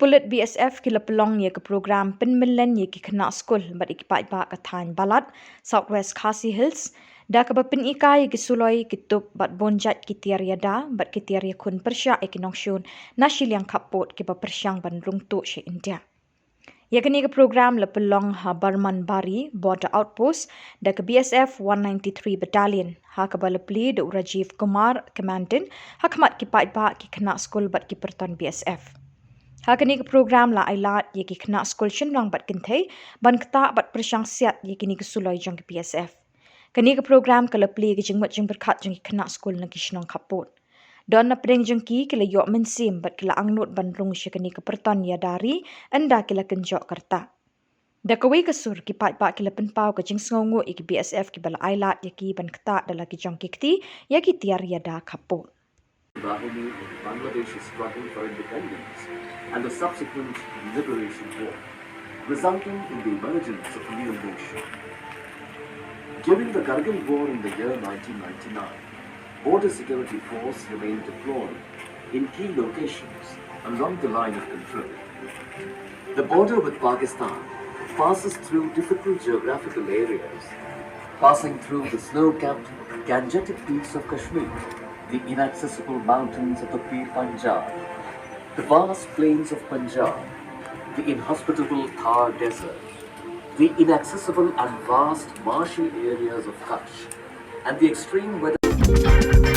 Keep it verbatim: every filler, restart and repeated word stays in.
Pulit B S F ki la pynlong ïa ka program pynmlien ïa ki khynnah skul bad ïa ki paidbah ka thaiñ Balat, South West Khasi Hills, da kaba pynikai ïa ki suloi, ki tup bad bun jait ki tiar ïada bad ki tiar ïakhun pyrshah ïa ki nongshun na shiliang khappud kiba pyrshang ban rung tuh sha India. Ïa kane ka program la pynlong ha Barmanbari Border Outpost da ka B S F one ninety-three Battalion, ha kaba la plie da u Rajiv Kumar, Commandant, ha khmat ki paidbah, ki khynnah skul bad ki pyrton B S F. Ha kane ka program la ailad ïa ki khynnah skul shynrang bad kynthei ban ktah bad pyrshang siat ïa kine ki suloi jong ki B S F. Kane ka program ka la plie ïa ka jingmut jingpyrkhat jong ki khynnah skul na ki shnong khappud. Don na pdeng jong ki ki la ïoh mynsiem bad ki la angnud ban rung sha kane ka pyrton ïada ri ynda ki la kynjoh ka rta. Da kawei ka sur, ki paidbah ki la pynpaw ka jingsngewnguh ïa ki B S F kiba la ailad ïa ki ban ktah da la ki jong ki kti ïa ki tiar ïada khappud. Bahini of Bangladesh's struggle for independence and the subsequent liberation war, resulting in the emergence of a new nation. During the Kargil War in the year nineteen ninety-nine, Border Security Force remained deployed in key locations along the line of control. The border with Pakistan passes through difficult geographical areas, passing through the snow-capped Gangetic peaks of Kashmir, the inaccessible mountains of the Pir Panjal, the vast plains of Punjab, the inhospitable Thar Desert, the inaccessible and vast marshy areas of Kutch, and the extreme weather.